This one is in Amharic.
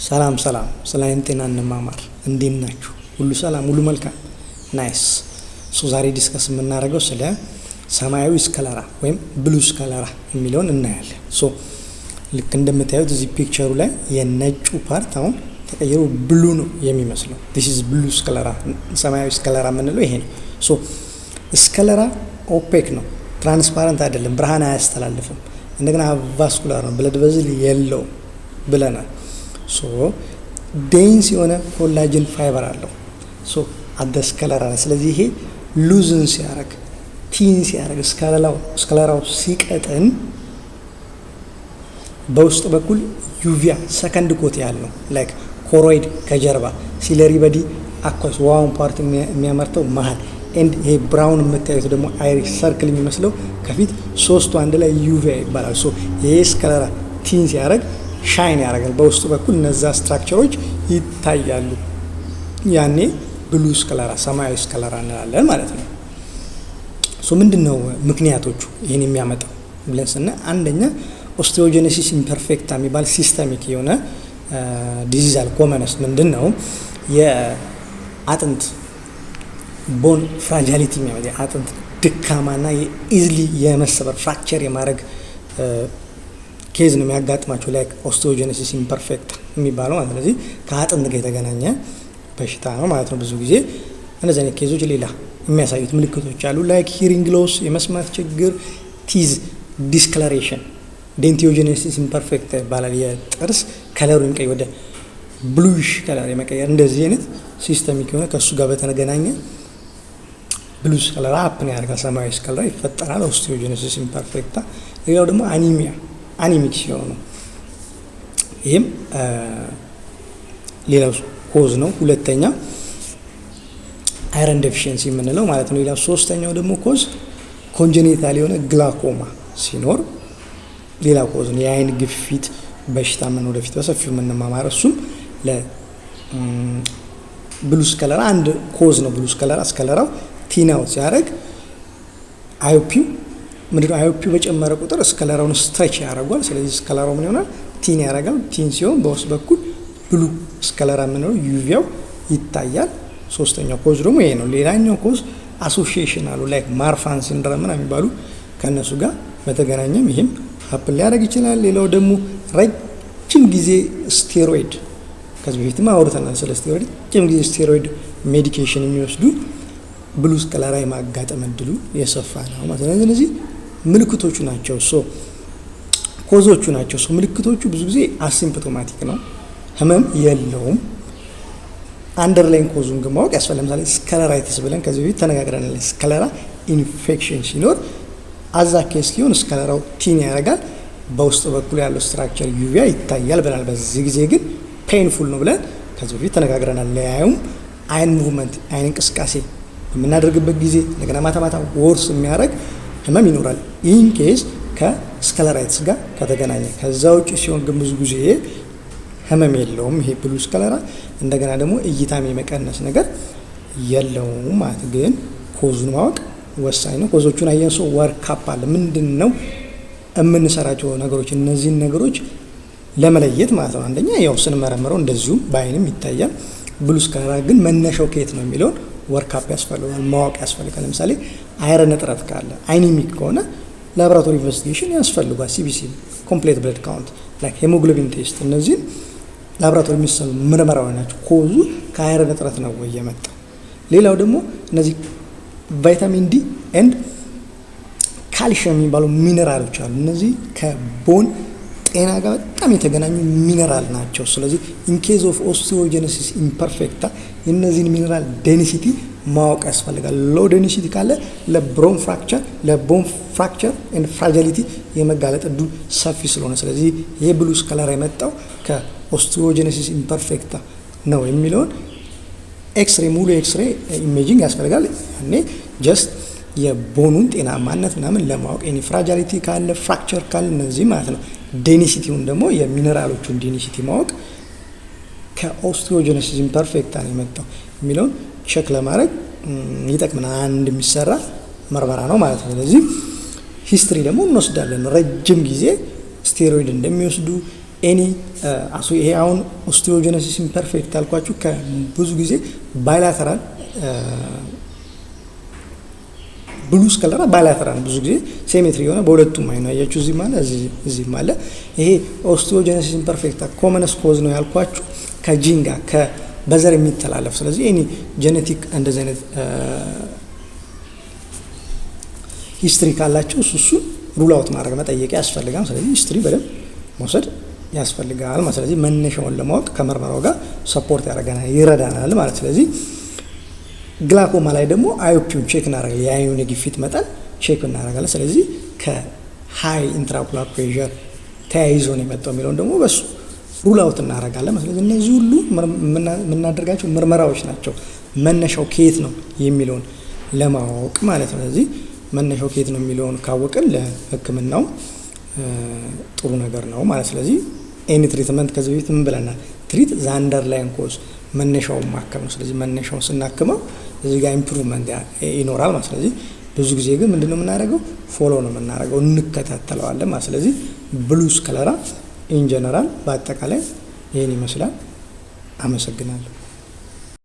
ሰላም ሰላም፣ ስለ አይን ጤና እንማማር። እንዴት ናችሁ? ሁሉ ሰላም፣ ሁሉ መልካም። Nice። So ዛሬ discuss የምናደርገው ስለ ሰማያዊ sclera ወይም blue sclera የሚለውን እናያለን። So ልክ እንደምታዩት እዚህ picture ኡ ላይ የነጩ part አሁን ተቀይሮ blue ነው የሚመስለው። This is blue sclera፣ ሰማያዊ sclera የምንለው ይሄ ነው። So sclera opaque ነው፣ transparent አይደለም፣ ብርሃን አያስተላልፍም። እንደገና avascular ነው፣ blood vessel የለውም ብለናል። So dense የሆነ collagen fiber አለው። So at the sclera ላይ ስለዚህ ይሄ loosen ሲያደርግ፣ thin ሲያደርግ፣ sclera ው ሲቀጥን በውስጥ በኩል uvea second coat ያለው like choroid ከጀርባ፣ ciliary body aqueous ውሃውን part የሚያመርተው መሀል and ይሄ brown የምታዩት ደግሞ iris circle የሚመስለው ከፊት፣ ሶስቱ አንድ ላይ uvea ይባላል። So ይሄ sclera thin ሲያደርግ shine ያደርጋል። በውስጡ በኩል እነዛ structure ኦች ይታያሉ። ያኔ blue sclera፣ ሰማያዊ sclera እንላለን ማለት ነው። So ምንድን ነው ምክንያቶቹ ይህን የሚያመጣው ብለን ስናይ አንደኛ osteogenesis imperfecta የሚባል systemic የሆነ disease አለ። Commonest ምንድን ነው? የአጥንት bone fragility የሚያመጣ፣ የአጥንት ድካማና የ easily የመሰበር፣ fracture የማድረግ case ነው የሚያጋጥማቸው፣ like osteogenesis imperfecta የሚባለው ማለት። ስለዚህ ከአጥንት ጋር የተገናኘ በሽታ ነው ማለት ነው። ብዙ ጊዜ እንደዚህ አይነት case ኦች ሌላ የሚያሳዩት ምልክቶች አሉ፣ like hearing loss፣ የመስማት ችግር፣ teeth discoloration፣ dentinogenesis imperfecta ይባላል። የጥርስ color ኡ የሚቀይ ወደ bluish color የመቀየር፣ እንደዚህ አይነት systemic የሆነ ከእሱ ጋር በተገናኘ blue sclera happen ያደርጋል። ሰማያዊ sclera ይፈጠራል። Osteogenesis imperfecta። ሌላው ደግሞ anemia፣ anemic ሲሆኑ ይህም ሌላው cause ነው። ሁለተኛ iron deficiency የምንለው ማለት ነው። ሌላው ሶስተኛው ደግሞ cause congenital የሆነ ግላኮማ ሲኖር ሌላ cause ነው። የአይን ግፊት በሽታ ምን ወደፊት በሰፊው የምንማማር፣ እሱም ለ blue sclera አንድ cause ነው። Blue sclera፣ sclera ው thin out ሲያደርግ IOP ው ምንድነው? IOP ው በጨመረ ቁጥር sclera ውን stretch ያደርጓል። ስለዚህ sclera ው ምን ይሆናል? Thin ያደርጋል። Thin ሲሆን በውስጥ በኩል blue sclera የምንለው uvea ው ይታያል። ሶስተኛው cause ደግሞ ይሄ ነው። ሌላኛው cause association አሉ፣ like Marfan syndrome የሚባሉ፣ ከእነሱ ጋር በተገናኘም ይሄም happen ሊያደርግ ይችላል። ሌላው ደግሞ ረጅም ጊዜ ስቴሮይድ፣ ከዚህ በፊትም አውርተናል ስለ ስቴሮይድ፣ ረጅም ጊዜ steroid medication የሚወስዱ blue sclera የማጋጠም እድሉ የሰፋ ነው ማለት ነው። እነዚህ ምልክቶቹ ናቸው። So cause ኦቹ ናቸው። So ምልክቶቹ ብዙ ጊዜ asymptomatic ነው፣ ህመም የለውም። Underlying cause ኡን ግን ማወቅ ያስፈልጋል። ለምሳሌ scleritis ብለን ከዚህ በፊት ተነጋግረናል። Sclera infection ሲኖር አዛ case ሲሆን sclera ው thin ያደርጋል፣ በውስጥ በኩል ያለው structure uvea ይታያል ብለናል። በዚህ ጊዜ ግን painful ነው ብለን ከዚህ በፊት ተነጋግረናል። ለያዩም አይን movement፣ አይን እንቅስቃሴ በምናደርግበት ጊዜ እንደገና ማታ ማታ worse የሚያደርግ ህመም ይኖራል። In case ከ scleritis ጋር ከተገናኘ። ከዛ ውጭ ሲሆን ግን ብዙ ጊዜ ህመም የለውም ይሄ blue sclera። እንደገና ደግሞ እይታም የመቀነስ ነገር የለውም ማለት፣ ግን cause ኡን ማወቅ ወሳኝ ነው። Cause ኦቹን አየን። So workup አለ። ምንድን ነው የምንሰራቸው ነገሮች እነዚህን ነገሮች ለመለየት ማለት ነው? አንደኛ ያው ስንመረምረው እንደዚሁም በአይንም ይታያል። Blue sclera ግን መነሻው ከየት ነው የሚለውን workup ያስፈልጋል፣ ማወቅ ያስፈልጋል። ለምሳሌ iron እጥረት ካለ፣ anemic ከሆነ laboratory investigation ያስፈልጓል። CBC፣ complete blood count፣ like hemoglobin test፣ እነዚህን ላቦራቶሪ የሚሰሩ ምርመራዎች ናቸው። Cause ኡ ከ iron እጥረት ነው ወይ የመጣው? ሌላው ደግሞ እነዚህ vitamin D and calcium የሚባሉ ሚነራሎች አሉ። እነዚህ ከ bone ጤና ጋር በጣም የተገናኙ ሚነራል ናቸው። ስለዚህ in case of osteogenesis imperfecta የእነዚህን mineral density ማወቅ ያስፈልጋል። Low density ካለ ለ bone fracture and fragility የመጋለጥ እድሉ ሰፊ ስለሆነ፣ ስለዚህ ይህ blue sclera የመጣው ከ osteogenesis imperfecta ነው የሚለውን ኤክስሬ፣ ሙሉ X-ray imaging ያስፈልጋል። ያኔ just የ bone ኑን ጤናማነት ምናምን ለማወቅ፣ any fragility ካለ፣ fracture ካለ እነዚህ ማለት ነው። Density ውን ደግሞ የ mineral ኦቹን density ማወቅ ከ osteogenesis imperfecta ነው የመጣው የሚለውን check ለማድረግ ይጠቅመናል። አንድ የሚሰራ ምርመራ ነው ማለት ነው። ስለዚህ history ደግሞ እንወስዳለን። ረጅም ጊዜ ስቴሮይድ እንደሚወስዱ፣ Any ይሄ አሁን osteogenesis imperfecta ያልኳችሁ ከብዙ ጊዜ bilateral blue sclera bilateral ብዙ ጊዜ symmetry የሆነ በሁለቱም አይን ነው። አያችሁ፣ እዚህም አለ፣ እዚህም አለ። ይሄ osteogenesis imperfecta commonest cause ነው ያልኳችሁ ከጂን ጋር በዘር የሚተላለፍ። ስለዚህ any genetic እንደዚህ አይነት history ካላቸው እሱን rule out ማድረግ መጠየቅ ያስፈልጋል። ስለዚህ history በደንብ መውሰድ ያስፈልጋል ማለት፣ ስለዚህ መነሻውን ለማወቅ ከምርመራው ጋር support ያደርገናል፣ ይረዳናል ማለት። ስለዚህ ግላኮማ ላይ ደግሞ IOP ውን check እናደርጋለን። የአይኑን የግፊት መጠን check እናደርጋለን። ስለዚህ ከ high intraocular pressure ተያይዞ ነው የመጣው የሚለውን ደግሞ በሱ rule out እናደርጋለን። ስለዚህ እነዚህ ሁሉ የምናደርጋቸው ምርመራዎች ናቸው፣ መነሻው ከየት ነው የሚለውን ለማወቅ ማለት ነው። ስለዚህ መነሻው ከየት ነው የሚለውን ካወቅን ለሕክምናው ጥሩ ነገር ነው ማለት። ስለዚህ any treatment ከዚህ በፊት ምን ብለናል? Treat the underlying cause፣ መነሻውን ማከም ነው። ስለዚህ መነሻውን ስናክመው እዚህ ጋር improvement ይኖራል ማለት። ስለዚህ ብዙ ጊዜ ግን ምንድነው የምናደርገው? Follow ነው የምናደርገው፣ እንከታተለዋለን ማለት። ስለዚህ blue sclera in general በአጠቃላይ ይህን ይመስላል። አመሰግናለሁ።